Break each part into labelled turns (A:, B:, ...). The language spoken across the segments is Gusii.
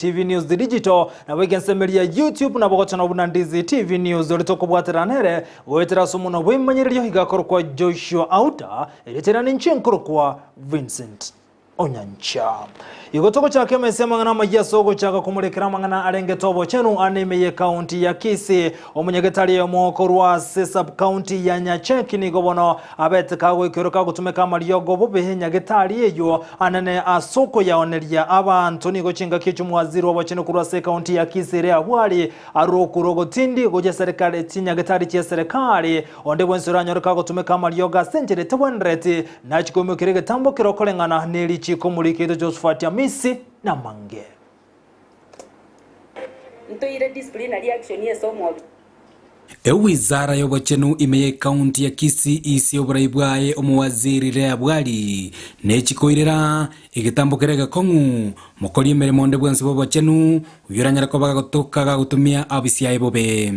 A: TV News Digital, nabo egensemeria YouTube nabo gochana buna Ndizi TV News ore tokobwaterana nere goetera ase omonwa bw'emanyererio iga akorokwa Joshua Auta, erieta riane inche nkorokwa Vincent Onyancha. Igo togochaka emesa y'amang'ana amayia ase ogochaka komorekera amang'ana arengete obochenu ane ime y'ekaunti ya Kisii. Omonyagetari oyomo korwa ase sub-county ya Nyacheki nigo bono abete kagoikerwa kagotumeka amariogo bobe nyagetari eyio anene ase okoyaoneria abanto. Nigo chingaki echio mwaziri obochenu korwa ase ekaunti ya Kisii ere abwo are arokure ogotindi gochia serikali chinyagetari chia serikali. Onde bwensi oranyore kagotumeka amariogo ase enchera etabwenereti nachie koimokeria egetambo kere okoreng'ana ne richiiko omoriki oito Josephat Amisi namange.
B: Ntoire disciplinary action ase omobi.
C: Ewizara y'obochenu ime y'ecounty ya Kisii ise oborai bwaye omowaziri Leah Bwari nechikoirera egetambo kere egekong'u mokori emeremo onde bwensi bw'obochenu oyio oranyare koba gagotoka gagotumia abisi yaye bobe.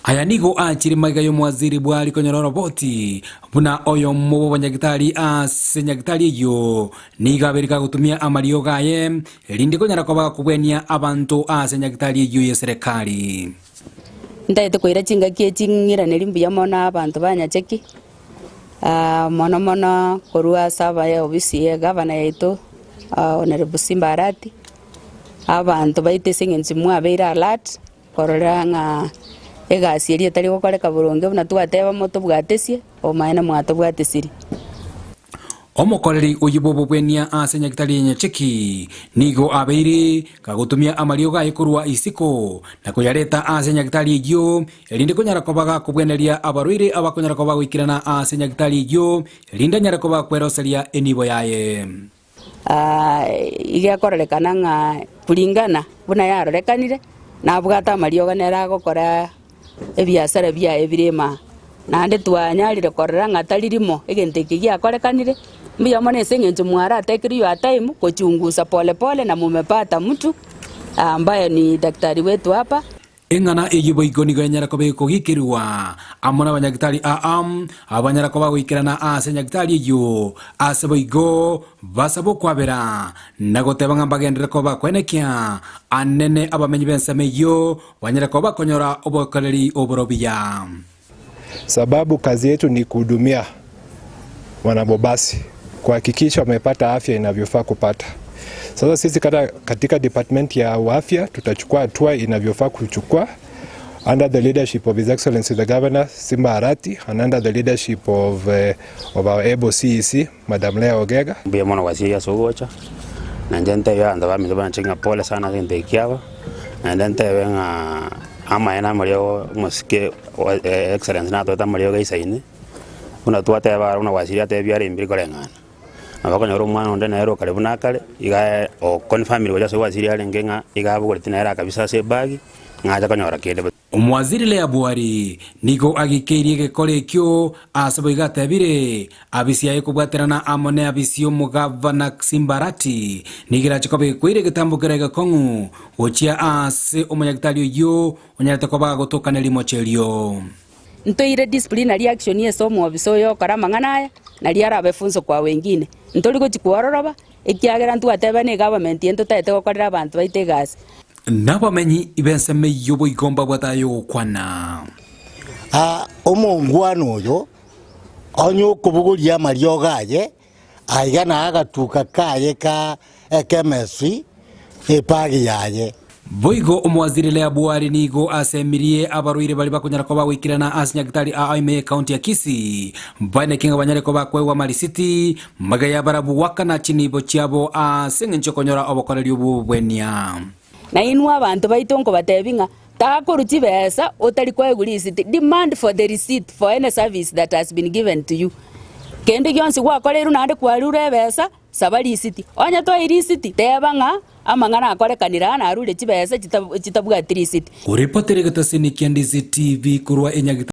C: Aya nigo achire magega y'omowaziri Bwari konyora oroboti buna oyomo bw'abanyagitari ase nyagitari eyio nigo abeire gagotumia amariogo aye erinde konyara koba gakobwenia abanto ase nyagitari eyio y'eserekari.
B: Ntagete koira chingaki echi ng'iraneri mbuya mono abanto ba Nyacheki, mono mono korwa ase abaye ofisi ya egavana yaito Honourable Simba Arati, abanto baito ase eng'encho mwabeire alert, korora ng'a egasi eria etari gokoreka boronge buna twateba motobwatesie, obomaene mwatobwatesirie.
C: Omokoreri oyio bw'obobwenia ase Nyagitari ya Nyacheki nigo abeire kagotumia amariogo aye korwa isiko na koyareta ase Nyagitari eyio, erinde konyara koba gakobweneria abarwaire abakonyara koba goikerana ase Nyagitari eyio, erinde anyare koba kweroseria enibo yaye.
B: Iga ekororekana ng'a kulingana buna yarorekanire, nabwate amariogo nere agokora ebiasara biaye bire imaa. Naende twanyarire korora ng'a tari rimo egento eke giakorekanire, mbuya mono ase eng'encho mwaratekire your time kochungusa pole pole na mumepata mtu ambaye ni daktari wetu hapa.
C: Eng'ana eyio boigo nigo enyare koba ekogikerigwa amo nabanyagitari aa, abanyare koba goikerana ase nyagitari eyio, ase boigo basabe okwabera, na goteba ng'a mbagenderere koba bakoenekia anene abamenyi b'ensemo eyio banyare koba bakonyora obokoreri obore obuya.
D: Sababu kazi yetu ni kuhudumia wanabobasi, kuhakikisha wamepata afya inavyofaa kupata. Sasa sisi kata, katika department ya afya tutachukua hatua inavyofaa kuchukua under the leadership of His Excellency the Governor Simba Arati and under the leadership of, uh, of our able CEC Madam Leah Ogega.
E: Mbuya mono gwasiria ase ogocha, na inche ntebe abanto baminto banche ng'a pole sana ase egento eke kiaba, naende ntebe ng'a amaene amariogo omosike Excellency natoete amariogo aisaine, buna twateba aro buna gwasiria atebe biare mbiri koreng'ana. Nabo okonyora omwana onde nere okare buna akare, iga oconfirmire gocha ase gwasiria arenge ng'a iga abogoreti nere akabisa ase ebag, ng'a acha konyora kende.
C: Omwaziri Lea Bwari nigo agikeirie egekora ekio ase boigo atebire, Abisi yaye kobwaterana amo ne abisi y'omogavana Simbarati nigo erache koba egekoire egetambo keria egekong'u gochia aase omonyagitari oyio onyarete koba agotoka ne rimocho erio.
B: Ntoire disciplinary action ase omwobisa oyo okora amang'ana aya, nario arabe funzo kwa wengine. Ntori gochia kwororoba, ekiagera ntwateba ne egovernment eye ntotaete gokorera abanto baito egasi.
C: Nabamenyi b'ensemo eyio boigo mbabwate ay'ogokwana.
F: Aa, omongwana oyo onye okobogoria amariogo aye, aiga na agatuka kaye ka ekemeswi, epagi yaye.
C: Boigo omowaziri Leah Buhari nigo asemirie abarwaire baria bakonyara koba goikerana ase nyagitari aa ime y'ecounty ya Kisii baineke ng'a banyare koba koegwa amarisiti magega ya barabwo goakana chinibo chiabo ase engencho y'okonyora obokoreri obwo bw'obobwenia.
B: Na inwe abanto baito nkobatebi ng'a takorwa chibesa otari koegwa risiti, demand for the receipt for any service that has been given to you. Kende gionsi gwakoreirwe naende kwarure ebesa, Saba risiti. Onye toi risiti, teba ng'a amang'ana akorekanire aa narure chibesa chitabwati risiti.
C: Koripotera egetasini kia Ndizi TV korwa enyagitari.